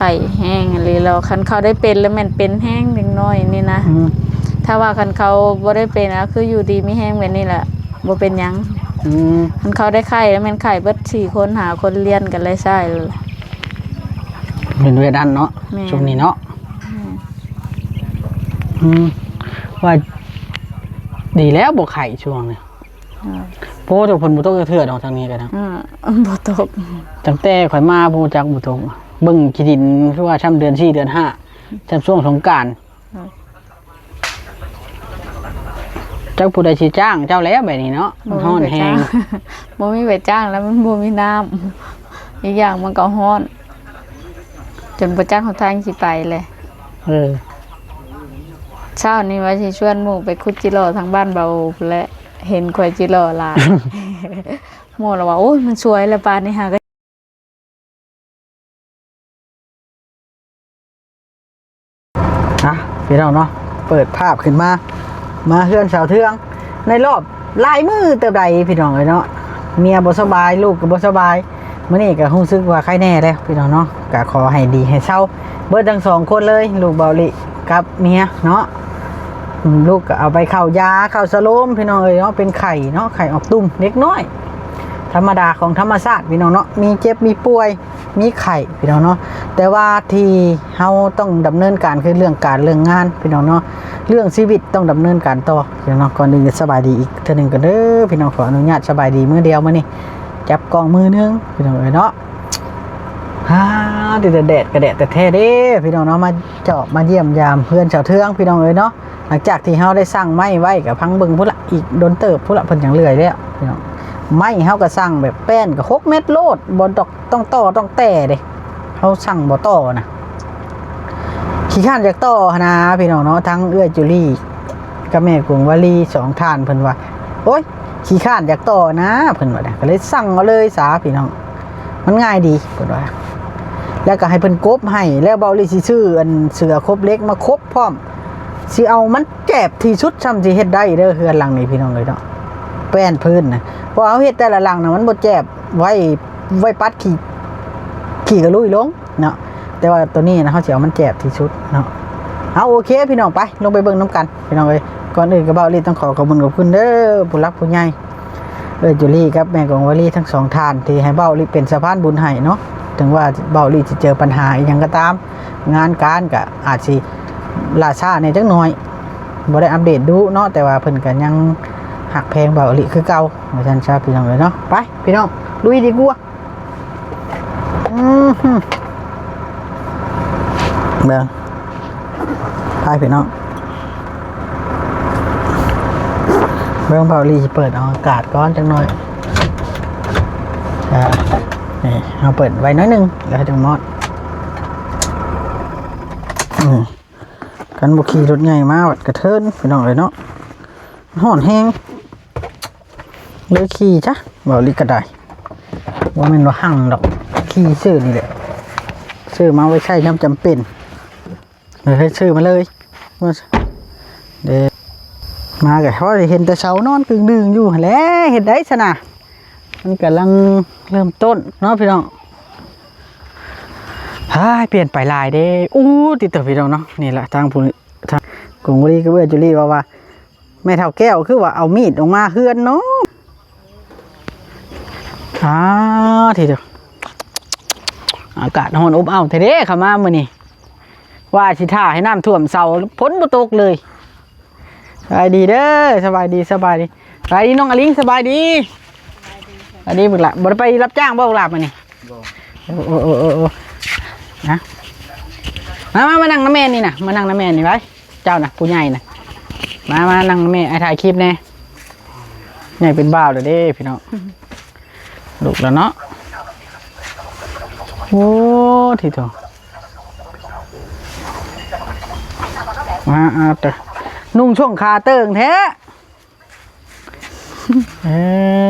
ໄຂ້ແຮງອີ່ຫຼີແລ້ວ. ຄັນເຂົາໄດ້ເປັນແລ້ວແມ່ນເປັນແຮງເດັກນ້ອຍນີ້ນະ. ອືມ ຖ້າວ່າຄັນເຂົາບໍ່ໄດ້ເປັນ ກໍຄືຢູ່ດີມີແຮງແບບນີ້ແຫຼະ ບໍ່ເປັນຫຍັງ. ອືມ ຄັນເຂົາໄດ້ໄຂ້ແລ້ວແມ່ນໄຂ້ເບິດສີ່ຄົນຫ້າຄົນລຽນກັນເລີຍ ໃຊ່ ເປັນເວດນັ້ນເນາະ. ແມ່ນ ຊ່ວງນີ້ເນາະ. ແມ່ນ ອືມ ວ່າດີແລ້ວບໍ່ໄຂ້ຊ່ວງນີ້. ໂອ້ ແຕ່ຝົນບໍ່ຕົກຈັກເທື່ອດອກທາງນີ້ກໍນະ. ເອີ ບໍ່ຕົກ ຕັ້ງແຕ່ຂ້ອຍມາບໍ່ຈັກບໍ່ຕົກ. ເບິ່ງຂີ້ດິນຄືວ່າຊ່ຳເດືອນສີ່ເດືອນຫ້າ ຊ່ຳຊ່ວງສົງການ. ເອີ ຈັກຜູ້ໃດຊິຈ້າງເຈົ້າແລ້ວແບບນີ້ເນາະ. ມັນຮ້ອນແຮງ ບໍ່ມີໃຜຈ້າງແລ້ວ ມັນບໍ່ມີນ້ຳ. ອີກຢ່າງມັນກໍຮ້ອນ ຈົນບໍ່ຈັກຫົນທາງຊິໄປເລີຍ. ເອີ ເຊົ້ານີ້ວ່າຊິຊວນໝູ່ໄປຂຸດຈິຫຼໍ່ທາງບ້ານເບົາພຸ້ນແຫຼະ ເຫັນຂ້ອຍຈິຫຼໍ່ຫຼາຍ. ໝູ່ລະວ່າ ໂອ້ຍ ມັນສວຍແລ້ວປານນີ້ຫາ. ອ່ະ ພີ່ນ້ອງເນາະ ເປີດພາບຂຶ້ນມາ ມາເຮືອນສາວເທືອງ ໃນລອບຫຼາຍມື້ເຕີບໃດ ພີ່ນ້ອງເອີຍເນາະ. ເມຍບໍ່ສະບາຍ ລູກກໍບໍ່ສະບາຍ. ມື້ນີ້ກໍຮູ້ສຶກວ່າໄຄແນ່ແລ້ວ ພີ່ນ້ອງເນາະ. ກໍຂໍໃຫ້ດີໃຫ້ເຊົາເບິດທັງສອງຄົນເລີຍ ລູກເບົາລິກັບເມຍເນາະ. ອືມ ລູກກໍເອົາໄປເຂົ້າຢາ ເຂົ້າສະໂລມ ພີ່ນ້ອງເອີຍເນາະ. ເປັນໄຂ້ເນາະ ໄຂ້ອອກຕຸ່ມເດັກນ້ອຍ ທຳມະດາຂອງທຳມະຊາດ ພີ່ນ້ອງເນາະ. ມີເຈັບ ມີປ່ວຍ ມີໄຂ້ ພີ່ນ້ອງເນາະ. ແຕ່ວ່າທີ່ເຮົາຕ້ອງດຳເນີນການ ຄືເລື່ອງການເລື່ອງງານ ພີ່ນ້ອງເນາະ. ເລື່ອງຊີວິດຕ້ອງດຳເນີນການຕໍ່ ພີ່ນ້ອງເນາະ. ກ່ອນອື່ນກໍສະບາຍດີອີກເທື່ອໜຶ່ງກ່ອນເດີ ພີ່ນ້ອງ. ຂໍອະນຸຍາດສະບາຍດີມື້ດຽວມື້ນີ້ ຈັບກ້ອງມືໜຶ່ງ ພີ່ນ້ອງເອີຍເນາະ. ອາ ຕິດແດດກໍແດດແທ້ໆເດ້ ພີ່ນ້ອງເນາະ. ມາຈອບມາຢ້ຽມຢາມເຮືອນສາວເທືອງ ພີ່ນ້ອງເອີຍເນາະ. ຫຼັງຈາກທີ່ເຮົາໄດ້ສັ່ງໄມ້ໄວ້ ກໍພັງເບິ່ງພຸ້ນລະ ອີກດົນເຕີບພຸ້ນລະ ເພິ່ນຈັ່ງເລື່ອຍແລ້ວ ພີ່ນ້ອງ. ໄມ້ເຮົາກໍສັ່ງແບບແປ້ນກໍຫົກແມັດໂລດ ບໍ່ຕ້ອງ ຕ້ອງຕໍ່ຕ້ອງແຕ່ເດ້ ເຮົາສັ່ງບໍ່ຕໍ່ນະ. ຂີ້ຄ້ານຢາກຕໍ່ຫັ້ນນາ ພີ່ນ້ອງເນາະ. ທັງເອື້ອຍຈຸລີກັບແມ່ກົງວາລີ ສອງທ່ານເພິ່ນວ່າ ໂອ້ຍ ຂີ້ຄ້ານຢາກຕໍ່ນະ ເພິ່ນວ່າ. ກໍເລີຍສັ່ງເອົາເລີຍຊະ ພີ່ນ້ອງ ມັນງ່າຍດີ ເພິ່ນວ່າ. ແລ້ວກໍໃຫ້ເພິ່ນກົບໃຫ້ ແລ້ວເບົາລີຊິຊື້ອັນເສືອຄົບເຫຼັກມາຄົບພ້ອມ ຊິເອົາມັນແຈບທີ່ສຸດຊ່ຳຊິເຮັດໄດ້ເດີ ເຮືອນຫຼັງນີ້ ພີ່ນ້ອງເອີຍເນາະ. ແປ້ນພື້ນນະ ເພາະເຮົາເຮັດແຕ່ລະຫຼັງນະ ມັນບໍ່ແຈບ ໄວ້ ໄວ້ປັດຂີ້ ຂີ້ກະລຸຍລົງເນາະ. ແຕ່ວ່າໂຕນີ້ນະ ເຮົາຊິເອົາມັນແຈບທີ່ສຸດເນາະ. ເອົາ ໂອເຄ ພີ່ນ້ອງ ໄປ ລົງໄປເບິ່ງນຳກັນ ພີ່ນ້ອງເອີຍ. ກ່ອນອື່ນກໍເບົາລີຕ້ອງຂໍຂອບຄຸນຂອບຄຸນເດີ ຜູ້ຫຼັກຜູ້ໃຫຍ່ ເອື້ອຍຈູລີກັບແມ່ກົງວາລີທັງສອງທ່ານ ທີ່ໃຫ້ເບົາລີເປັນສະພານບຸນໃຫ້ເນາະ. ເຖິງວ່າເບົາລີຊິເຈີບັນຫາອີ່ຫຍັງກໍຕາມ ງານການກໍອາດຊິລ່າຊ້າແດ່ຈັກໜ້ອຍ ບໍ່ໄດ້ອັບເດດດຸເນາະ, ແຕ່ວ່າເພິ່ນກໍຍັງຮັກແພງເບົາລີຄືເກົ່າ ວ່າຊັ້ນຊະ ພີ່ນ້ອງເອີຍເນາະ. ໄປ ພີ່ນ້ອງ ລຸຍດີກວ່າ. ອືມ ເບິ່ງ ໄປ ພີ່ນ້ອງ ເບິ່ງເບົາລີຊິເປີດອອກອາກາດກ່ອນຈັກໜ້ອຍ. ອ່າ ນີ້ ເຮົາເປີດໄວ້ໜ້ອຍໜຶ່ງ ແລ້ວເຮົາຈຶ່ງມອດ. ອືມ ຄັນບໍ່ຂີ່ລົດໃຫຍ່ມາບັດກະເທີນ ພີ່ນ້ອງເອີຍເນາະ, ຮ້ອນແຮງ ເລີຍຂີ່ຊະ ເບົາລີກໍໄດ້. ບໍ່ແມ່ນວ່າຮັ່ງດອກ ຂີ່ຊື່ນີ້ແຫຼະ ຊື້ມາໄວ້ໃຊ້ຍາມຈຳເປັນ ເລີຍຊື້ມາເລີຍ. ເດ້ ມາກໍພໍໄດ້ເຫັນແຕ່ເສົານອນກຶ່ງດຶງຢູ່ຫັ້ນແຫຼະ ເຮັດໄດ້ຊະນະ. ມັນກຳລັງເລີ່ມຕົ້ນເນາະ ພີ່ນ້ອງ. ຮາຍ ປ່ຽນໄປຫຼາຍເດ້. ໂອ້ ຕິດຕໍ່ ພີ່ນ້ອງເນາະ. ນີ້ລະ ທາງຜູ້ ທາງກົງວາລີກັບເອື້ອຍຈູລີເວົ້າວ່າ ແມ່ເຖົ້າແກ້ວຄືວ່າເອົາມີດອອກມາເຮືອນເນາະ. ອາ ທີດຽວ ອາກາດຮ້ອນອົບອ້າວແທ້ເດ້ ເຂົ້າມາມື້ນີ້ ວ່າຊິຖ້າໃຫ້ນ້ຳຖ້ວມເສົາ ຝົນບໍ່ຕົກເລີຍ. ສະບາຍດີເດີ ສະບາຍດີ ສະບາຍດີ ສະບາຍດີນ້ອງອາລິງ ສະບາຍດີ ສະບາຍດີ. ບັກຫຼ້າບໍ່ໄດ້ໄປຮັບຈ້າງບໍ່ ບັກຫຼ້າ ມື້ນີ້? ບໍ່. ໂອ້ ໂອ້ ໂອ້ ໂອ້ ນະ ມາ ມາ ມານັ່ງນຳແມ່ນີ້ນະ ມານັ່ງນຳແມ່ນີ້ໄວ້ ເຈົ້ານະ ຜູ້ໃຫຍ່ນະ ມາ ມານັ່ງນຳແມ່ ອ້າຍຖ່າຍຄລິບແດ່. ໃຫຍ່ເປັນບ່າວແລ້ວເດ້ ພີ່ນ້ອງ. ລຸກແລ້ວເນາະ. ໂອ້ ທີໂຕ ມາ ອາ ເຕີ ນຸ່ງຊ່ວງຂາເຕີງແທ້. ເອີ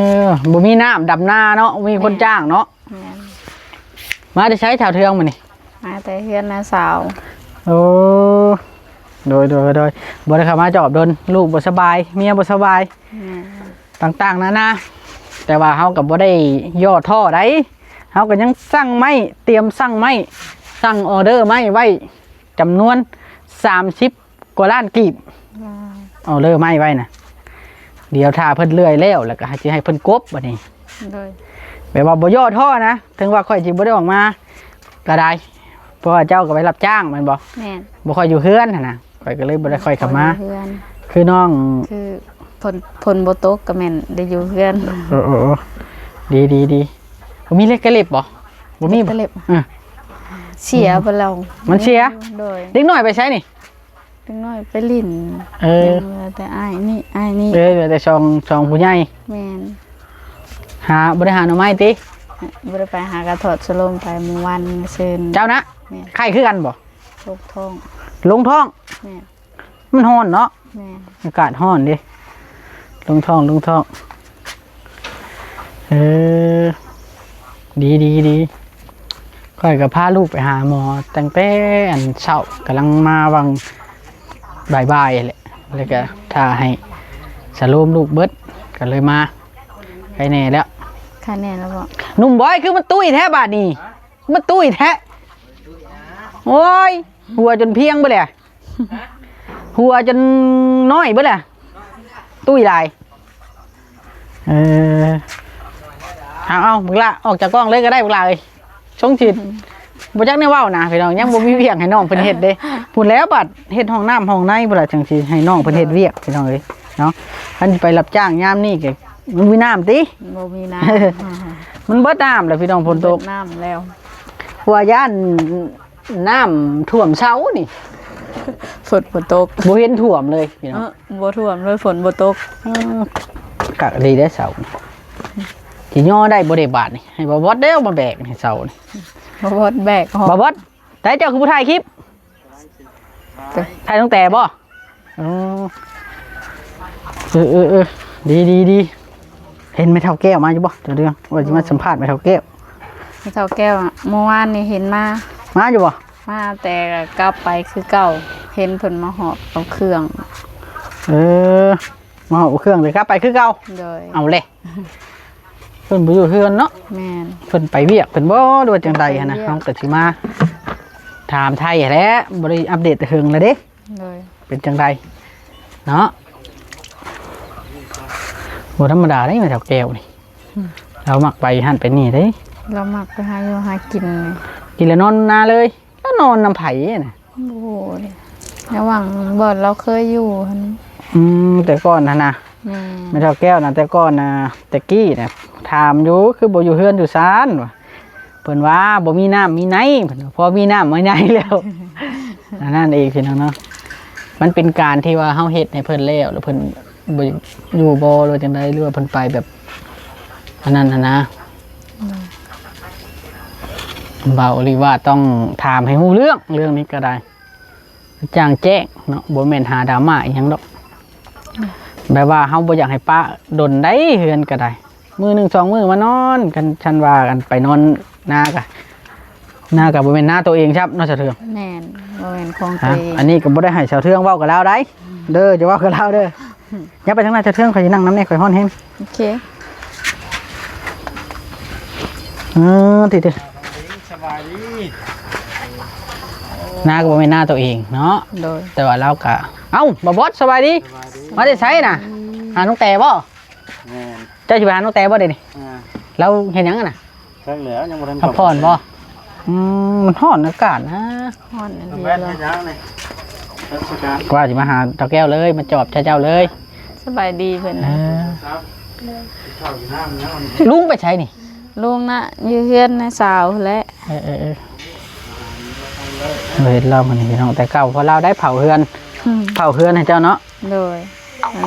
ບໍ່ມີນ້ຳດຳນາເນາະ ບໍ່ມີຄົນຈ້າງເນາະ. ແມ່ນ. ມາແຕ່ໃສ ສາວເທືອງ ມື້ນີ້? ມາແຕ່ເຮືອນນ້າສາວ. ໂອ້ ໂດຍ ໂດຍ ໂດຍ ບໍ່ໄດ້ເຂົ້າມາຈອບດົນ ລູກບໍ່ສະບາຍ ເມຍບໍ່ສະບາຍ. ແມ່ນ. ຕ່າງໆນານາ ແຕ່ວ່າເຮົາກໍບໍ່ໄດ້ຫຍໍ້ທໍ້ໃດ ເຮົາກໍຍັງສັ່ງໄມ້ ຕຽມສັ່ງໄມ້ ສັ່ງອອເດີໄມ້ໄວ້ຈຳນວນສາມສິບກວ່າລ້ານກີບ. ອອເດີໄມ້ໄວ້ນະ ດຽວຖ້າເພິ່ນເລື່ອຍແລ້ວ ແລ້ວກໍຊິໃຫ້ເພິ່ນກົບບັດນີ້. ໂດຍ ແບບວ່າບໍ່ຍໍ້ທໍ້ນະ ເຖິງວ່າຂ້ອຍຊິບໍ່ໄດ້ອອກມາກໍໄດ້ ເພາະວ່າເຈົ້າກໍໄປຮັບຈ້າງແມ່ນບໍ່? ແມ່ນ ບໍ່ຄ່ອຍຢູ່ເຮືອນຫັ້ນນະ ຂ້ອຍກໍເລີຍບໍ່ໄດ້ຄ່ອຍເຂົ້າມາ. ຄືນ້ອງ ຄືຝົນ ຝົນບໍ່ຕົກກໍແມ່ນໄດ້ຢູ່ເຮືອນ. ເອີໆໆ ດີໆໆ. ບໍ່ມີເຫຼັກກະເລັບບໍ່? ບໍ່ມີບໍ່? ເຫຼັກກະເລັບ ເອີ ເສຍໄປແລ້ວ. ມັນເສຍ? ໂດຍ. ເດັກນ້ອຍໄປໃສນີ້? ເດັກນ້ອຍໄປຫຼິ້ນ. ເອີ ຍັງເຫຼືອແຕ່ອ້າຍນີ້ ອ້າຍນີ້. ເອີ ເຫຼືອແຕ່ສອງ ສອງຜູ້ໃຫຍ່. ແມ່ນ. ຫາ ບໍ່ໄດ້ຫາໜໍ່ໄມ້ຕິ? ບໍ່ໄດ້ໄປ ຫາກະຖອດສະໂລມໄປມື້ວານມື້ຊືນ. ເຈົ້ານະ? ແມ່ນ. ໄຂ້ຄືກັນບໍ່? ລົງທ້ອງ. ລົງທ້ອງ? ແມ່ນ. ມັນຮ້ອນເນາະ. ແມ່ນ. ອາກາດຮ້ອນເດ້. ລົງທ້ອງ ລົງທ້ອງ. ເອີ ດີໆໆ. ຂ້ອຍກໍພາລູກໄປຫາໝໍຕັ້ງແຕ່ອັນເຊົ້າ ກຳລັງມາຫວ່າງບ່າຍໆແຫຼະ ແລ້ວກໍຖ້າໃຫ້ສະໂລມລູກເບິດ ກໍເລີຍມາ. ໄຄແນ່ແລ້ວ. ໄຄແນ່ແລ້ວບໍ່? ໜຸ່ມບອຍ ຄືມັນຕຸ້ຍແທ້ບາດນີ້ ມັນຕຸ້ຍແທ້. ໂອ້ຍ ຫົວຈົນພຽງເບິດແຫຼະ. ຫົວຈົນນ້ອຍເບິດແຫຼະ ຕຸ້ຍຫຼາຍ. ເອີ ເອົາໆ ບັກຫຼ້າ ອອກຈາກກ້ອງເລີຍກໍໄດ້ບັກຫຼ້າເອີຍ. ຊົງຊິບໍ່ຈັກແນວເວົ້ານະພີ່ນ້ອງ ຍັງບໍ່ມີວຽກໃຫ້ນ້ອງເພິ່ນເຮັດເດ້. ພຸ້ນແລ້ວບັດເຮັດຫ້ອງນ້ຳຫ້ອງໃນພຸ້ນລະ ຈັ່ງຊິໃຫ້ນ້ອງເພິ່ນເຮັດວຽກພີ່ນ້ອງເອີຍເນາະ. ຄັນໄປຮັບຈ້າງຍາມນີ້ກໍມັນມີນ້ຳຕິ? ບໍ່ມີນ້ຳ ມັນເບິດນ້ຳແລ້ວພີ່ນ້ອງ ຝົນຕົກ ເບິດນ້ຳແລ້ວ. ເພາະວ່າຢ້ານ ນ້ຳຖ້ວມເຊົານີ້ ຝົນບໍ່ຕົກ ບໍ່ເຫັນຖ້ວມເລີຍພີ່ນ້ອງ. ເອີ ບໍ່ຖ້ວມເລີຍ ຝົນບໍ່ຕົກ. ເອີ ຄັກດີເດ້ເຊົານີ້ ຊິຍໍໄດ້ບໍ່ເດ້ບາດນີ້? ໃຫ້ບ່າວບອດເດ້ມາແບກໃຫ້ເຊົານີ້. ບ່າວບອດແບກ ບ່າວບອດ ໃສເຈົ້າຄືບໍ່ຖ່າຍຄລິບ? ຖ່າຍຕັ້ງແຕ່ບໍ່? ອໍ ເອີໆໆ ດີໆໆ. ເຫັນແມ່ເຖົ້າແກ້ວມາຢູ່ບໍ່? ເຈົ້າເລື່ອງ ວ່າຊິມາສຳພາດແມ່ເຖົ້າແກ້ວ. ແມ່ເຖົ້າແກ້ວ ເມື່ອວານນີ້ເຫັນມາ. ມາຢູ່ບໍ່? ມາ ແຕ່ກັບໄປຄືເກົ່າ ເຫັນເພິ່ນມາຫອບເອົາເຄື່ອງ. ເອີ ມາຫອບເອົາເຄື່ອງ ແຕ່ກັບໄປຄືເກົ່າ. ໂດຍ. ເອົາແຫຼະ ເພິ່ນບໍ່ຢູ່ເຮືອນເນາະ. ແມ່ນ. ເພິ່ນໄປວຽກເພິ່ນບໍ່ ຫຼືວ່າຈັ່ງໃດຫັ້ນນະ? ໄປວຽກ. ເຮົາກໍຊິມາຖາມໄຖ່ຫັ້ນແຫຼະ ບໍ່ໄດ້ອັບເດດແຕ່ເຫິງແລ້ວເດ້. ໂດຍ. ເປັນຈັ່ງໃດເນາະ? ບໍ່ທຳມະດາເດ້ແມ່ເຖົ້າແກ້ວນີ້. ອືມ. ລາວມັກໄປຫັ້ນໄປນີ້ເດ້. ລາວມັກໄປຫາຢູ່ຫາກິນ. ກິນແລ້ວນອນນາເລີຍ. ລາວນອນນຳໃຜນະ? ໂອ້ຍ ລະຫວ່າງບ່ອນລາວເຄີຍຢູ່ຫັ້ນ. ອືມ ແຕ່ກ່ອນຫັ້ນນະ. ແມ່ນ. ແມ່ເຖົ້າແກ້ວນະ ແຕ່ກ່ອນນະ ແຕ່ກີ້ນະ ຖາມຢູ່ ຄືບໍ່ຢູ່ເຮືອນຢູ່ຊານວ່າ. ເພິ່ນວ່າບໍ່ມີນ້ຳມີໃນ ເພິ່ນວ່າ ພໍມີນ້ຳມີໃນແລ້ວ. ອັນນັ້ນເອງພີ່ນ້ອງເນາະ ມັນເປັນການທີ່ວ່າເຮົາເຮັດໃຫ້ເພິ່ນແລ້ວ ແລ້ວເພິ່ນບໍ່ຢູ່ບໍ່ ຫຼືວ່າຈັ່ງໃດ ຫຼືວ່າເພິ່ນໄປແບບອັນນັ້ນຫັ້ນນະ. ອືມ. ເວົ້າອີ່ຫຼີວ່າຕ້ອງຖາມໃຫ້ຮູ້ເລື່ອງ ເລື່ອງນີ້ກໍໄດ້ ກະຈ່າງແຈ້ງເນາະ ບໍ່ແມ່ນຫາດຣາມາອີ່ຫຍັງດອກ. ແບບວ່າເຮົາບໍ່ຢາກໃຫ້ປະດົນໃດ ເຮືອນກໍໄດ້ ມື້ໜຶ່ງສອງມື້ມານອນ. ຄັນ ຄັນວ່າກັນໄປນອນນາກະ ນາກະບໍ່ແມ່ນນາໂຕເອງຊ້ຳເນາະ ສາວເທືອງ. ແມ່ນ ບໍ່ແມ່ນຂອງໂຕເອງ. ອັນນີ້ກໍບໍ່ໄດ້ໃຫ້ສາວເທືອງເວົ້າກັບລາວໃດ. ເດີ ຈະເວົ້າກັບລາວເດີ. ອືມ. ຢ່າໄປທາງນັ້ນ ສາວເທືອງ ຂ້ອຍຊິນັ່ງນຳແດ່ ຂ້ອຍຮ້ອນແຮງ. ໂອເຄ. ເອີ ຕິ ຕິ ສະບາຍດີ. ນາກໍບໍ່ແມ່ນນາໂຕເອງເນາະ. ໂດຍ. ແຕ່ວ່າລາວກະ ເອົ້າ ບ່າວບອດ ສະບາຍດີ. ສະບາຍດີ. ມາແຕ່ໃສນະ? ອືມ. ຫານ້ອງແຕບໍ່? ແມ່ນ. ເຈົ້າຊິໄປຫານ້ອງແຕບໍ່ເດນີ້? ອ່າ. ລາວເຮັດຫຍັງຫັ້ນນະ? ຈັກແລ້ວ ຍັງບໍ່ທັນ ພັກຜ່ອນບໍ່? ອືມ ມັນຮ້ອນອາກາດນະ. ຮ້ອນອັນ ແມ່ນເຮັດຫຍັງນີ້? ກວ່າຊິມາຫາເຖົ້າແກ້ວເລີຍ ມາຈອບໃສ່ເຈົ້າເລີຍ. ສະບາຍດີເພິ່ນ. ເອີ ລຸງໄປໃສນີ້? ລຸງນະ ຢູ່ເຮືອນນ້າສາວແຫຼະ. ເອີໆໆ ເຫັນລາວມື້ນີ້ພີ່ນ້ອງ ແຕ່ເກົ່າ ເພາະລາວໄດ້ເຜົາເຮືອນ ອືມ ເຜົາເຮືອນໃຫ້ເຈົ້າເນາະ. ໂດຍ.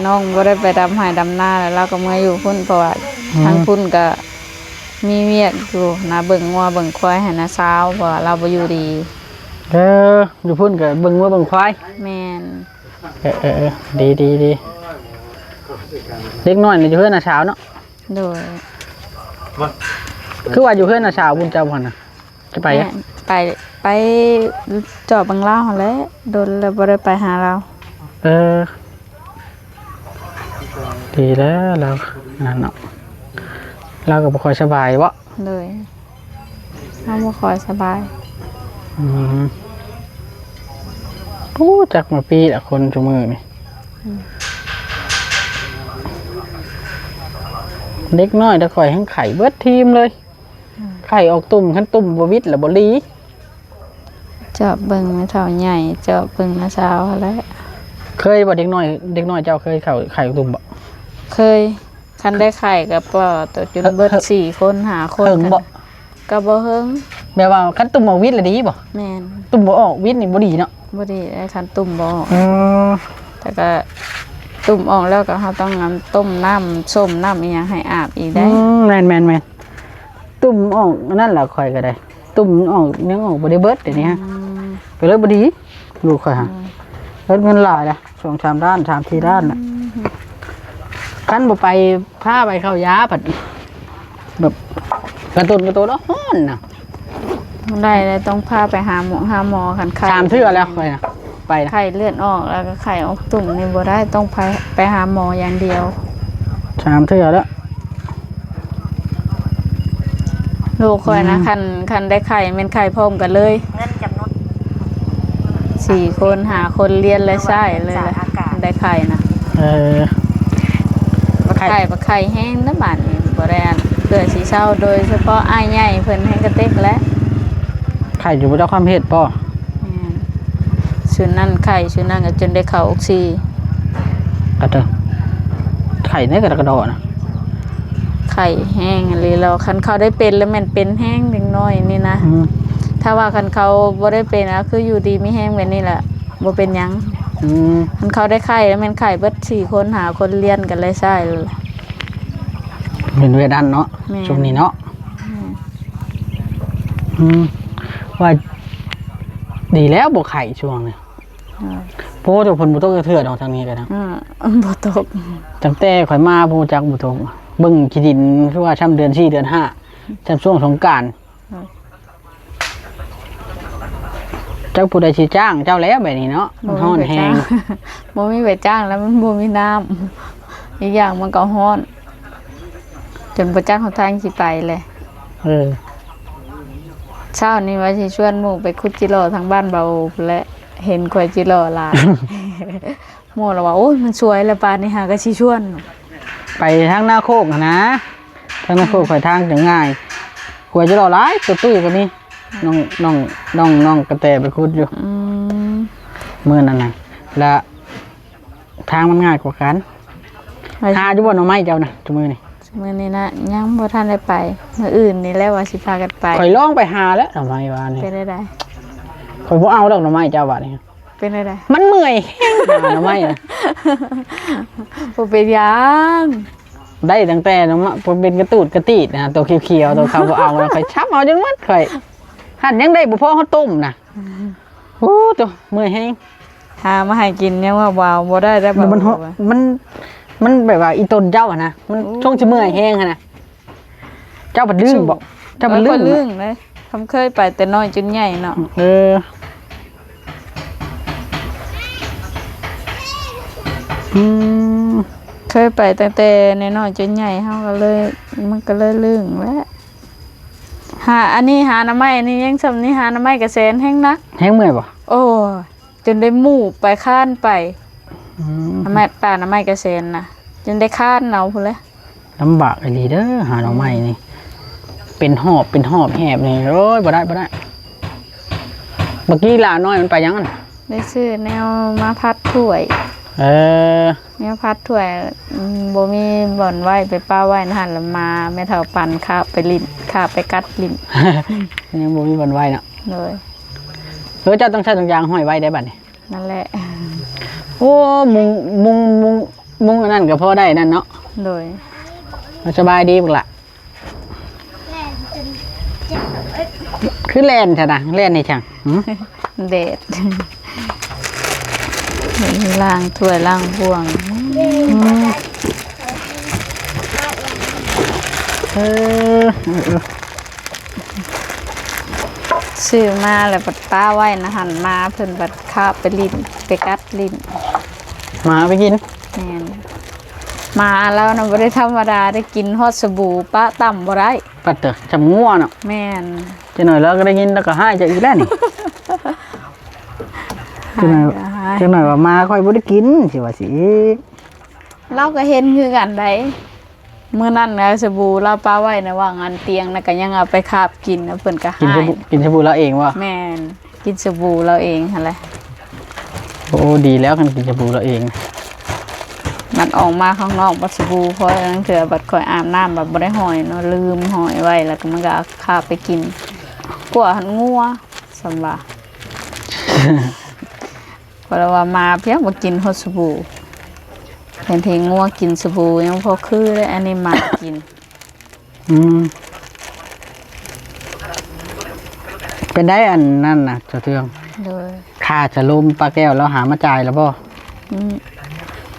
ນ້ອງບໍ່ໄດ້ໄປດຳໄຮ່ດຳນາ ແລ້ວລາວກໍເມືອຢູ່ພຸ້ນ ເພາະວ່າ ອືມ ທາງພຸ້ນກໍມີວຽກຢູ່ນະ ເບິ່ງງົວເບິ່ງຄວາຍໃຫ້ນ້າສາວ ເພາະວ່າລາວບໍ່ຢູ່ດີ. ເອີ ຢູ່ພຸ້ນກໍເບິ່ງງົວເບິ່ງຄວາຍ. ແມ່ນ. ເອີໆໆ ດີໆໆ. ເດັກນ້ອຍນີ້ຢູ່ເຮືອນນ້າສາວເນາະ. ໂດຍ. ຄືວ່າຢູ່ເຮືອນນ້າສາວບຸນເຈົ້າຫັ້ນນະ ຈະໄປ ແມ່ນ ໄປ ໄປຈອບເບິ່ງລາວຫັ້ນແຫຼະ ດົນແລ້ວບໍ່ໄດ້ໄປຫາລາວ. ເອີ ດີແລ້ວລາວນັ້ນເນາະ ລາວກໍບໍ່ຄ່ອຍສະບາຍເບາະ. ໂດຍ. ເຮົາບໍ່ຄ່ອຍສະບາຍ. ອືມ ຮູ້ຈັກມາປີລະຄົນຊຸມື້ນີ້ ອືມ ເດັກນ້ອຍແຕ່ຂ້ອຍແຮ່ງໄຂ້ເບິດທີມເລີຍ ອືມ ໄຂ້ອອກຕຸ່ມ ຄັນຕຸ່ມບໍ່ຫວິດລະບໍ່ດີ ເຈາະເບິ່ງແມ່ເຖົ້າໃຫຍ່ ເຈາະເບິ່ງນ້າສາວຫັ້ນແຫຼະ. ເຄີຍບໍ່ ເດັກນ້ອຍ ເດັກນ້ອຍເຈົ້າເຄີຍເຂົ້າໄຂ້ອອກຕຸ່ມບໍ່? ເຄີຍ ຄັນໄດ້ໄຂ້ກໍປະໂຕຈົນເບິດ ເອີ ເຮີ້ ສີ່ຄົນຫ້າຄົນ ເຫິງບໍ່? ກໍບໍ່ເຫິງ ແບບວ່າຄັນຕຸ່ມອອກຫວິດລະດີບໍ່? ແມ່ນ ຕຸ່ມບໍ່ອອກຫວິດນີ້ບໍ່ດີເນາະ? ບໍ່ດີເດ້ ຄັນຕຸ່ມບໍ່ອອກ ອືມ ແຕ່ກໍຕຸ່ມອອກແລ້ວກໍເຮົາຕ້ອງ ອັນ ຕົ້ມນ້ຳສົ້ມນ້ຳອີ່ຫຍັງໃຫ້ອາບອີກໄດ໋ ອືມ ແມ່ນໆໆ ຕຸ່ມອອກອັນນັ້ນລະ ຂ້ອຍກໍໄດ້ ຕຸ່ມອອກ ຍັງອອກບໍ່ໄດ້ເບິດດຽວນີ້ຮະ ອືມ ກໍເລີຍບໍ່ດີ ລູກຂ້ອຍຫາ ອືມ ເຮັດເງິນຫຼາຍລະ ສອງສາມລ້ານ ສາມສີ່ລ້ານນະ ອືມ ຄັນບໍ່ໄປ ພາໄປເຂົ້າຢາ ພັດແບບກະຕຸນກະໂຕນ ຮ້ອນນະ ໄດ້ແລ້ວ ຕ້ອງພາໄປຫາໝໍ ຫາໝໍ ຄັນໄຂ້ ສາມເທື່ອແລ້ວຂ້ອຍນະ ໄປນະ ໄຂ້ເລືອດອອກ ແລ້ວກໍໄຂ້ອອກຕຸ່ມນີ້ບໍ່ໄດ້ ຕ້ອງໄປ ໄປຫາໝໍຢ່າງດຽວ ສາມເທື່ອແລ້ວ ລູກຂ້ອຍນະ ອືມ ຄັນ ຄັນໄດ້ໄຂ້ແມ່ນໄຂ້ພ້ອມກັນເລີຍ ເງິນຈຳນວນ ສີ່ຄົນຫ້າຄົນລຽນລະຊ້າຍເລີຍລະ ໄດ້ໄຂ້ນະ ເອີ ບັກໄຂ້ ໄຂ້ ບັກໄຂ້ແຮງນະບາດນີ້ ບໍ່ໄດ້ອັນ ເພື່ອຊິເຊົາ ໂດຍສະເພາະອ້າຍໃຫຍ່ເພິ່ນແຮງກະເຕັກແຫຼະ ໄຂ້ຢູ່ບໍ່ຈັກຄວາມເຮັດບໍ່? ແມ່ນ ຊຸດນັ້ນໄຂ້ ຊຸດນັ້ນກໍຈົນໄດ້ເຂົ້າອົກຊີ ກະເຕີ ໄຂ້ໃນກະດອກກະດໍນະ ໄຂ້ແຮງອີ່ຫຼີແລ້ວ ຄັນເຂົາໄດ້ເປັນແລ້ວແມ່ນເປັນແຮງເດັກນ້ອຍນີ້ນະ ອືມ ຖ້າວ່າຄັນເຂົາບໍ່ໄດ້ເປັນ ກໍຄືຢູ່ດີມີແຮງແບບນີ້ແຫຼະ ບໍ່ເປັນຫຍັງ ອືມ ຄັນເຂົາໄດ້ໄຂ້ແລ້ວແມ່ນໄຂ້ເບິດສີ່ຄົນຫ້າຄົນລຽນກັນເລີຍຊ້າຍ ເປັນເວດອັນເນາະ ແມ່ນ ຊ່ວງນີ້ເນາະ ແມ່ນ ອືມ ວ່າດີແລ້ວບໍ່ໄຂ້ຊ່ວງນີ້ ເອີ ໂອ້ ແຕ່ຝົນບໍ່ຕົກຈັກເທື່ອດອກທາງນີ້ກໍໄດ້ ເອີ ບໍ່ຕົກ ຕັ້ງແຕ່ຂ້ອຍມາບໍ່ຮູ້ຈັກບໍ່ຕົກ ເບິ່ງຂີ້ດິນຄືວ່າຊ່ຳເດືອນສີ່ເດືອນຫ້າ ຊ່ຳຊ່ວງສົງການ ເອີ ຈັກຜູ້ໃດຊິຈ້າງເຈົ້າແລ້ວແບບນີ້ເນາະ ມັນຮ້ອນແຮງ ບໍ່ມີໃຜຈ້າງ ບໍ່ມີໃຜຈ້າງແລ້ວມັນບໍ່ມີນ້ຳ ອີກຢ່າງມັນກໍຮ້ອນ ຈົນບໍ່ຈັກຫົນທາງຊິໄປແຫຼະ ເອີ ເຊົ້ານີ້ວ່າຊິຊວນໝູ່ໄປຂຸດຈິຫຼໍ່ທາງບ້ານເບົາພຸ້ນແຫຼະ ເຫັນຂ້ອຍຈິຫຼໍ່ຫຼາຍ ໝູ່ລະວ່າ ໂອ້ຍ ມັນສວຍແລ້ວ ປານນີ້ຫາກໍຊິຊວນ ໄປທາງນາໂຄກຫັ້ນນະ ທາງນາໂຄກຂ້ອຍທາງຈະງ່າຍ ຂົວຈິຫຼໍ່ຫຼາຍ ໂຕຕຸ້ຍກໍມີ ນ້ອງ ນ້ອງ ນ້ອງ ນ້ອງກະແຕໄປຂຸດຢູ່ ອືມ ມື້ນັ້ນນະ ລະ ທາງມັນງ່າຍກວ່າກັນ ຫາຢູ່ບໍ່ໜໍ່ໄມ້ເຈົ້ານະ ຊຸມື້ນີ້? ຊຸມື້ນີ້ນະ ຍັງບໍ່ທັນໄດ້ໄປ ມື້ອື່ນນີ້ແຫຼະວ່າຊິພາກັນໄປ ຂ້ອຍລອງໄປຫາແລ້ວໜໍ່ໄມ້ວານນີ້ ເປັນໃດ? ຂ້ອຍບໍ່ເອົາດອກໜໍ່ໄມ້ເຈົ້າບາດນີ້ ເປັນໃດ? ມັນເມື່ອຍແຮງຫາໜໍ່ໄມ້ນະ ບໍ່ເປັນຫຍັງ ໄດ້ຕັ້ງແຕ່ໜໍ່ໄມ້ ເປັນກະຕູດກະຕີດນະ ໂຕຂຽວໆ ໂຕເຂົາບໍ່ເອົານະ ຂ້ອຍຊ້ຳເອົາຈົນໝົດ ຂ້ອຍຫັ້ນຍັງໄດ້ບໍ່ພໍເຮົາຕົ້ມນະ ໂອ້ ໂຕເມື່ອຍແຮງ ຫາມາໃຫ້ກິນຍັງວ່າບໍ່ເອົາ ບໍ່ໄດ້ ໄດ້ບໍ່ ມັນ ມັນ ມັນແບບວ່າອີ່ຕົນເຈົ້າຫັ້ນນະ ມັນ ໂອ້ ຊົງຊິເມື່ອຍແຮງຫັ້ນນະ ເຈົ້າພັດລຶ້ງບໍ? ເຈົ້າພັດລຶ້ງ ເອີ ຂ້ອຍລຶ້ງເດ້ ຄຳເຄີຍໄປແຕ່ນ້ອຍຈົນໃຫຍ່ເນາະ ເອີ ອືມ ເຄີຍໄປຕັ້ງແຕ່ນ້ອຍໆຈົນໃຫຍ່ ເຮົາກໍເລີຍ ມັນກໍເລີຍລຶ້ງແຫຼະ ຫາ ອັນນີ້ຫາໜໍ່ໄມ້ ອັນນີ້ຍັງຊ່ຳນີ້ ຫາໜໍ່ໄມ້ກະແສນແຮງໜັກ ແຮງເມື່ອຍບໍ? ໂອ້ ຈົນໄດ້ໝູບໄປຄານໄປ ອືມ ໜໍ່ໄມ້ ປ່າໜໍ່ໄມ້ກະແສນນະ ຈົນໄດ້ຄານເອົາພຸ້ນແຫຼະ ລຳບາກອີ່ຫຼີເດີ ຫາໜໍ່ໄມ້ນີ້ ອືມ ເປັນຫອບ ເປັນຫອບແຫບນີ້ ໂອ້ຍ ບໍ່ໄດ້ ບໍ່ໄດ້ ບັກກີ່ຫຼ້ານ້ອຍມັນໄປຫຍັງຫັ້ນ? ໄປຊື້ແນວມາພັດຖ້ວຍ ເອີ ແນວພັດຖ້ວຍ ອືມ ບໍ່ມີບ່ອນໄວ້ ໄປປະໄວ້ຫັ້ນ ລະມາແມ່ເຖົ້າປັ່ນຄາບໄປຫຼິ້ນ ຄາບໄປກັດຫຼິ້ນ ຍັງບໍ່ມີບ່ອນໄວ້ເນາະ ໂດຍ ເອີ ເຈົ້າຕ້ອງໃຊ້ຖົງຢາງຫ້ອຍໄວ້ໄດ໋ບັດນີ້ ນັ້ນແຫຼະ ໂອ້ ມຸງ ມຸງ ມຸງ ມຸງອັນນັ້ນກໍພໍໄດ້ນັ້ນເນາະ ໂດຍ ສະບາຍດີບັກຫຼ້າ ແລ່ນຈົນເຈັບ ຄືແລ່ນແທ້ນະ ແລ່ນໃຫ້ຫຍັງ? ຫື? ແດດ ລ້າງຖ້ວຍລ້າງບ່ວງ ເອີ ເອີ ເອີ ຊື້ມາແລ້ວບັດປະໄວ້ນະຫັ້ນ ມາເພິ່ນບັດຄາບໄປຫຼິ້ນ ໄປກັດຫຼິ້ນ ໝາເອົາໄປກິນ ແມ່ນ ໝາລາວນະບໍ່ໄດ້ທຳມະດາ ໄດ້ກິນຮອດສະບູ ປະຕ່ຳບໍ່ໄດ້ ປັດເຕີ ຈຳງົວເນາະ ແມ່ນ ຈັກໜ່ອຍລາວກໍໄດ້ຍິນ ລາວກໍຮ້າຍເຈົ້າອີກແລ້ວນີ້. ຈັກໜ່ອຍ ຮ້າຍກໍຮ້າຍ ຈັກໜ່ອຍວ່າມາຂ້ອຍບໍ່ໄດ້ກິນ ຊິວ່າຊິອີກ. ລາວກໍເຫັນຄືກັນໄດ໋ ມື້ນັ້ນນະ ສະບູລາວປະໄວ້ໃນຫວ່າງອັນຕຽງນະ ກໍຍັງເອົາໄປຄາບກິນນະ ເພິ່ນກໍຮ້າຍ. ກິນສະບູ ກິນສະບູລາວເອງບໍ່? ແມ່ນ ກິນສະບູລາວເອງຫັ້ນແຫຼະ. ໂອ້ ດີແລ້ວຄັນກິນສະບູລາວເອງ. ມັນອອກມາຂ້າງນອກບັດສະບູ ເພາະລາງເທື່ອບັດຂ້ອຍອາບນ້ຳບັດບໍ່ໄດ້ຫ້ອຍເນາະ ລືມຫ້ອຍໄວ້ ແລ້ວກໍມັນກໍຄາບໄປກິນ. ກວາຫັ້ນງົວ ສ່ຳວ່າ ເພາະລາວວ່າມາພຽງບໍ່ກິນຮອດສະບູ ເຫັນທີ່ງົວກິນສະບູຍັງພໍຄືເດ້ ອັນນີ້ໝາກິນ. ອືມ ເປັນໄດອັນນັ້ນນະ ສາວເທືອງ? ໂດຍ ຄ່າສະໂລມປາແກ້ວລາວຫາມາຈ່າຍແລ້ວບໍ່? ອືມ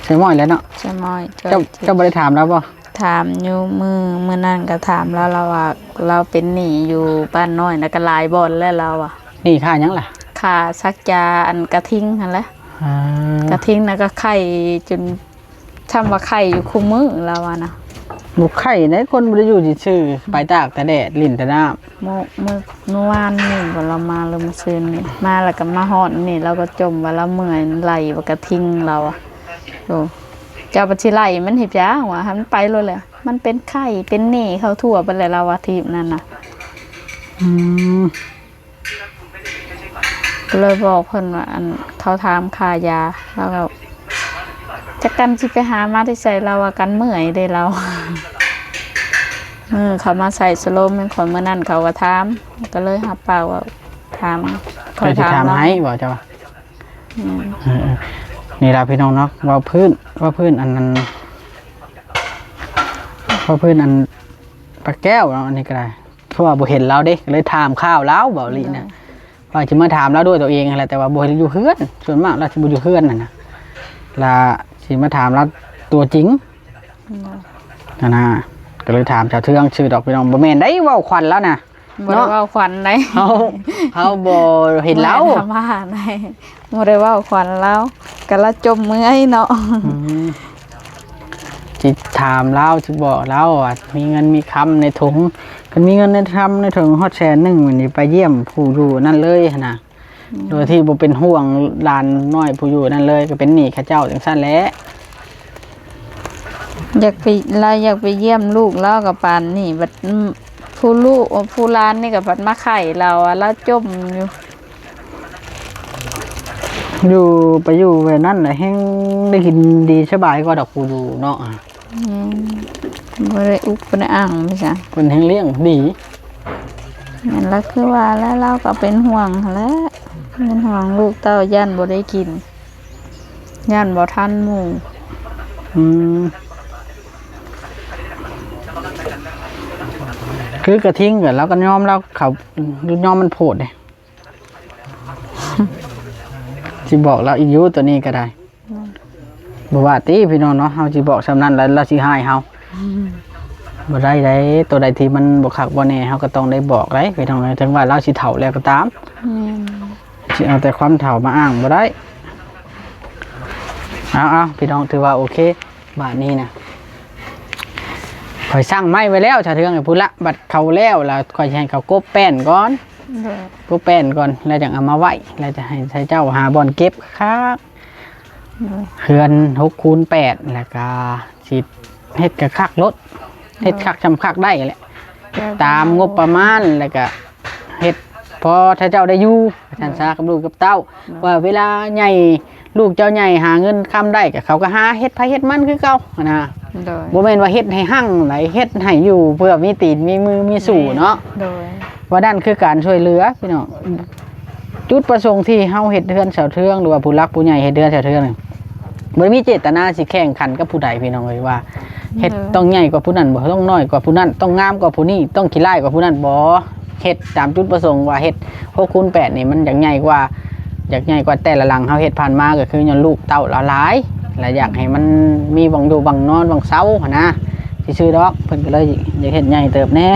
ໃສ່ໝ້ອຍແລ້ວເນາະ ໃສ່ໝ້ອຍ. ເຈົ້າ ເຈົ້າບໍ່ໄດ້ຖາມລາວບໍ່? ຖາມຢູ່ມື້ ມື້ນັ້ນກໍຖາມລາວ ລາວວ່າລາວເປັນໜີ້ຢູ່ບ້ານນ້ອຍນະ ກໍຫຼາຍບ່ອນແລ້ວລາວວ່າ. ໜີ້ຄ່າຫຍັງລະ? ຄ່າສັກຢາອັນກະທິງຫັ້ນແຫຼະ. ອ່າ ກະທິງນະກໍໄຂ້ຈົນ ຊ່ຳວ່າໄຂ້ຢູ່ຄູ່ມື້ລາວວ່ານະ. ບໍ່ໄຂ້ໃດ໋ ຄົນບໍ່ໄດ້ຢູ່ຊື່ໆ ໄປຕາກແຕ່ແດດ ຫຼິ້ນແຕ່ນ້ຳ. ມື້ ມື້ ມື້ວານນີ້ບໍ່ ລາວມາ ຫຼືມື້ຊືນນີ້ ມາແລ້ວກໍມາຮອດນີ້ ລາວກໍຈົ່ມວ່າລາວເມື່ອຍ ໄລ່ບັກກະທິງລາວວ່າ. ໂອ້ ເຈົ້າບັດຊິໄລ່ມັນເຮັດຫຍັງວະ ໃຫ້ມັນໄປໂລດແຫຼະ ມັນເປັນໄຂ້ເປັນໜີ້ເຂົາທົ່ວໄປແລ້ວລາວວ່າ ທີບນັ້ນນະ. ອືມ ກໍເລີຍບອກເພິ່ນວ່າ ອັນ ເຂົາຖາມຄ່າຢາ ລາວກໍ ຈັກກັນຊິໄປຫາມາແຕ່ໃສ ລາວວ່າກັນເມື່ອຍເດ້ລາວ. ເອີ ເຂົາມາໃສ່ສະໂລມໃຫ້ຂ້ອຍ ມື້ນັ້ນເຂົາກໍຖາມ ກໍເລີຍຮັບປາກວ່າຖາມ ຂ້ອຍຊິຖາມໃຫ້ບໍ່ເຈົ້າວ່າ. ອືມ ເອີໆ ນີ້ລະພີ່ນ້ອງເນາະ ເວົ້າພື້ນ ເວົ້າພື້ນອັນນັ້ນ ເວົ້າພື້ນອັນປາແກ້ວເນາະ ອັນນີ້ກໍໄດ້. ເພາະວ່າບໍ່ເຫັນລາວເດ້ ກໍເລີຍຖາມຂ່າວລາວ ເວົ້າອີຫຼີນະ. ໂດຍ ວ່າຊິມາຖາມລາວດ້ວຍຕົວເອງຫັ້ນແຫຼະ ແຕ່ວ່າບໍ່ເຫັນຢູ່ເຮືອນ ສ່ວນມາກລາວຊິບໍ່ຢູ່ເຮືອນຫັ້ນນະ ລະຊິມາຖາມລາວຕົວຈິງ. ໂດຍ ຫັ້ນນະ ກໍເລີຍຖາມສາວເທືອງຊື່ດອກພີ່ນ້ອງ. ບໍ່ແມ່ນໄດ໋ ເວົ້າຂວັນລາວນະ ບໍ່ໄດ້ເນາະ ເວົ້າຂວັນໃດ໋ ເຮົາ ເຮົາບໍ່ເຫັນລາວ ບໍ່ໄດ້ມາໃດ໋ ບໍ່ໄດ້ເວົ້າຂວັນລາວ ກໍລາວຈົ່ມເມື່ອຍເນາະ. ອືມ ຊິຖາມລາວ ຊິບອກລາວວ່າມີເງິນມີຄຳໃນຖົງ ຄັນມີເງິນໃນຄຳໃນຖົງຮອດແສນໜຶ່ງນີ້ ໄປຢ້ຽມຜູ້ຢູ່ນັ້ນເລີຍຫັ້ນນະ. ອືມ ໂດຍທີ່ບໍ່ເປັນຫ່ວງຫຼານນ້ອຍຜູ້ຢູ່ນັ້ນເລີຍ ກໍເປັນໜີ້ເຂົາເຈົ້າຈັ່ງຊັ້ນແຫຼະ. ຢາກໄປ ລາວຢາກໄປຢ້ຽມລູກລາວກໍປານນີ້ ບັດ ອືມ ຜູ້ລູກ ຜູ້ຫຼານນີ້ກໍພັດມາໄຂ້ລາວວ່າລາວຈົ່ມຢູ່. ຢູ່ ໄປຢູ່ແບບນັ້ນແຫຼະ ແຮ່ງໄດ້ກິນດີສະບາຍກວ່າດອກຜູ້ຢູ່ເນາະ. ແມ່ນ ບໍ່ໄດ້ອຸກບໍ່ໄດ້ອັ່ງໄປຊະ ເພິ່ນແຮ່ງລ້ຽງດີ. ແມ່ນລະ ຄືວ່າແຫຼະ ລາວກໍເປັນຫ່ວງຫັ້ນແຫຼະ ເປັນຫ່ວງລູກເຕົ້າ ຢ້ານບໍ່ໄດ້ກິນ ຢ້ານບໍ່ທັນໝູ່. ອືມ ຄືກະທິງກໍ ລາວກໍຍອມລາວເຂົ້າ ຍອມມັນໂພດເດ້. ຊິບອກລາວອີກຢູ່ ໂຕນີ້ກໍໄດ້. ອືມ ບໍ່ວ່າຕິພີ່ນ້ອງເນາະ ເຮົາຊິບອກສ່ຳນັ້ນແລ້ວລາວຊິຮ້າຍເຮົາ. ອືມ ບໍ່ໄດ້ໃດ໋ ໂຕໃດທີ່ມັນບໍ່ຄັກບໍ່ແນ່ ເຮົາກໍຕ້ອງໄດ້ບອກໃດ໋ພີ່ນ້ອງເອີຍ ເຖິງວ່າລາວຊິເຖົ້າແລ້ວກໍຕາມ. ແມ່ນ ຊິເອົາແຕ່ຄວາມເຖົ້າມາອ້າງບໍ່ໄດ້. ເອົາໆ ພີ່ນ້ອງ ຖືວ່າໂອເຄ. ບາດນີ້ນະ ຂ້ອຍສັ່ງໄມ້ໄວ້ແລ້ວ ສາເທືອງ ໃຫ້ພຸ້ນລະ ບັດເຂົາແລ້ວລະ ຂ້ອຍຊິໃຫ້ເຂົາກົບແປ້ນກ່ອນ. ໂດຍ ກົບແປ້ນກ່ອນ ແລ້ວຈັ່ງເອົາມາໄວ້ ແລ້ວຈະໃຫ້ເຈົ້າຫາບ່ອນເກັບຄັກ. ໂດຍ ເຮືອນຫົກຄູນແປດ ແລ້ວກະຊິເຮັດກະຄັກໂລດ ເຮັດ ໂດຍ ຄັກຊ່ຳຄັກໄດ້ແຫຼະ ຕາມງົບປະມານ ແລ້ວກະ ເຮັດພໍຖ້າເຈົ້າໄດ້ຢູ່ ວ່າຊັ້ນຊະ ໂດຍ ກັບລູກກັບເຕົ້າ. ໂດຍ ວ່າເວລາໃຫຍ່ ລູກເຈົ້າໃຫຍ່ຫາເງິນຄຳໄດ້ ກໍເຂົາກໍຫາເຮັດໃຜເຮັດມັນຄືເກົ່າຫັ້ນນະ. ໂດຍ ບໍ່ແມ່ນວ່າເຮັດໃຫ້ຮັ່ງໃດ ເຮັດໃຫ້ຢູ່ເພື່ອມີຕີນມີມືມີສູ້ເນາະ. ໂດຍ ວ່ານັ້ນຄືການຊ່ວຍເຫຼືອພີ່ນ້ອງ. ຈຸດປະສົງທີ່ເຮົາເຮັດເຮືອນສາວເທືອງ ຫຼືວ່າຜູ້ຫຼັກຜູ້ໃຫຍ່ເຮັດເຮືອນສາວເທືອງນີ້ ບໍ່ໄດ້ມີເຈດຕະນາຊິແຂ່ງຂັນກັບຜູ້ໃດພີ່ນ້ອງເອີຍ ວ່າເຮັດ ເອີ ຕ້ອງໃຫຍ່ກວ່າຜູ້ນັ້ນ ບໍ່ ຕ້ອງນ້ອຍກວ່າຜູ້ນັ້ນ ຕ້ອງງາມກວ່າຜູ້ນີ້ ຕ້ອງຂີ້ຮ້າຍກວ່າຜູ້ນັ້ນ ບໍ່. ເຮັດຕາມຈຸດປະສົງວ່າເຮັດຫົກຄູນແປດນີ້ ມັນຢາກໃຫຍ່ກວ່າ ຢາກໃຫຍ່ກວ່າແຕ່ລະຫຼັງເຮົາເຮັດຜ່ານມາ ກໍຄືຍ້ອນລູກເຕົ້າລາວຫຼາຍ ແລະ ຢາກໃຫ້ມັນມີບ່ອນຢູ່ບ່ອນນອນບ່ອນເຊົາຫັ້ນນະ ຊື່ໆດອກ. ເພິ່ນກໍເລີຍຢາກເຮັດໃຫຍ່ເຕີບແດ່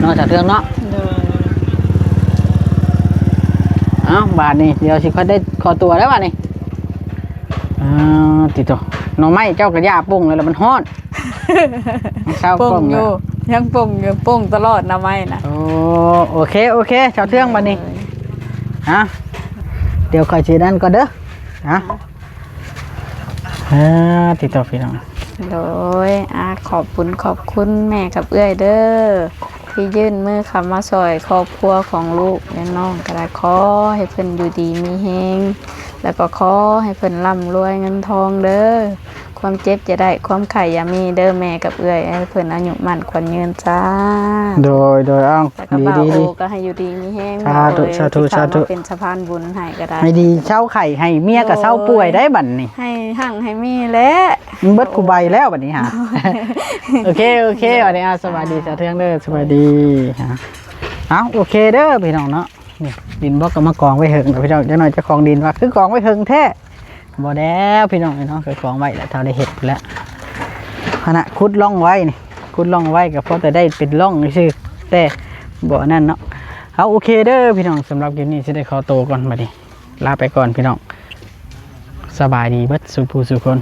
ເນາະ ສາວເທືອງເນາະ. ໂດຍ ເອົ້າ ບາດນີ້ດຽວຊິຄ່ອຍໄດ້ຂໍຕົວແລ້ວບາດນີ້. ອ່າ ຕິໂຕ ໜໍ່ໄມ້ເຈົ້າກໍຢ່າປຸ້ງແລ້ວລະ ມັນຮ້ອນ ມັນເຊົາ ປຸ້ງຢູ່ ແລ້ວ ຍັງປົ່ງຢູ່ ປົ່ງຕະຫຼອດນະໄມ້ນະ. ໂອ້ ໂອເຄ ໂອເຄ ຊາວເທື່ອງ ບັດນີ້ ໂດຍ ຮະ ດຽວຂ້ອຍຊິນັ້ນກ່ອນເດີ ຮະ ເອີ ຕິດຕໍ່ພີ່ນ້ອງ ໂດຍ ອາ ຂອບບຸນຂອບຄຸນແມ່ກັບເອື້ອຍເດີ ທີ່ຍື່ນມືເຂົ້າມາຊ່ອຍຄອບຄົວຂອງລູກແລະນ້ອງກໍໄດ້ ຂໍໃຫ້ເພິ່ນຢູ່ດີມີແຮງ ແລ້ວກໍຂໍໃຫ້ເພິ່ນລ່ຳລວຍເງິນທອງເດີ ຄວາມເຈັບຢ່າໄດ້ ຄວາມໄຂ້ຢ່າມີເດີ ແມ່ກັບເອື້ອຍ ໃຫ້ເພິ່ນອາຍຸໝັ້ນຂວັນຍືນ ສາ ໂດຍ ໂດຍ ເອົ້າ ແລ້ວກໍ ດີ ບໍ່າ ດີ ໂອ ກໍໃຫ້ຢູ່ດີມີແຮງ ສາທຸ ເອີຍ ສາທຸ ທີ່ເຂົ້າມາ ສາທຸ ເປັນສະພານບຸນໃຫ້ກໍໄດ້ ໃຫ້ດີເຊົາໄຂ້ ໃຫ້ເມຍກໍເຊົາປ່ວຍໄດ້ບັດນີ້ ໃຫ້ຮັ່ງໃຫ້ມີແຫຼະ ມັນເບິດຄູ່ໃບແລ້ວບັດນີ້ຫາ ໂອເຄ ໂອເຄ ບັດນີ້ ອາ ສະບາຍດີ ສາ ສາເທື່ອງເດີ ສະບາຍດີ ເອົ້າ ໂອເຄເດີພີ່ນ້ອງເນາະ ນີ້ດິນບລັອກກໍມາກອງໄວ້ເຫິງແລ້ວພີ່ນ້ອງ ຈັກໜ່ອຍເຈົ້າຂອງດິນວ່າ ຄືກອງໄວ້ເຫິງແທ້ ບໍ່ແລ້ວພີ່ນ້ອງເອີຍເນາະ ກໍກອງໄວ້ແລ້ວ ເທົ່າໄດ້ເຮັດພຸ້ນແຫຼະ ຫັ້ນນະ ຂຸດຮ່ອງໄວ້ນີ້ ຂຸດຮ່ອງໄວ້ກໍພໍແຕ່ໄດ້ເປັນຮ່ອງຊື່ໆ ແຕ່ບໍ່ອັນນັ້ນເນາະ ເອົາ ໂອເຄເດີພີ່ນ້ອງ ສຳລັບຄລິບນີ້ຊິໄດ້ຂໍໂຕກ່ອນ ບັດນີ້ລາໄປກ່ອນພີ່ນ້ອງ ສະບາຍດີເບິດສູ່ຜູ້ສູ່ຄົນ.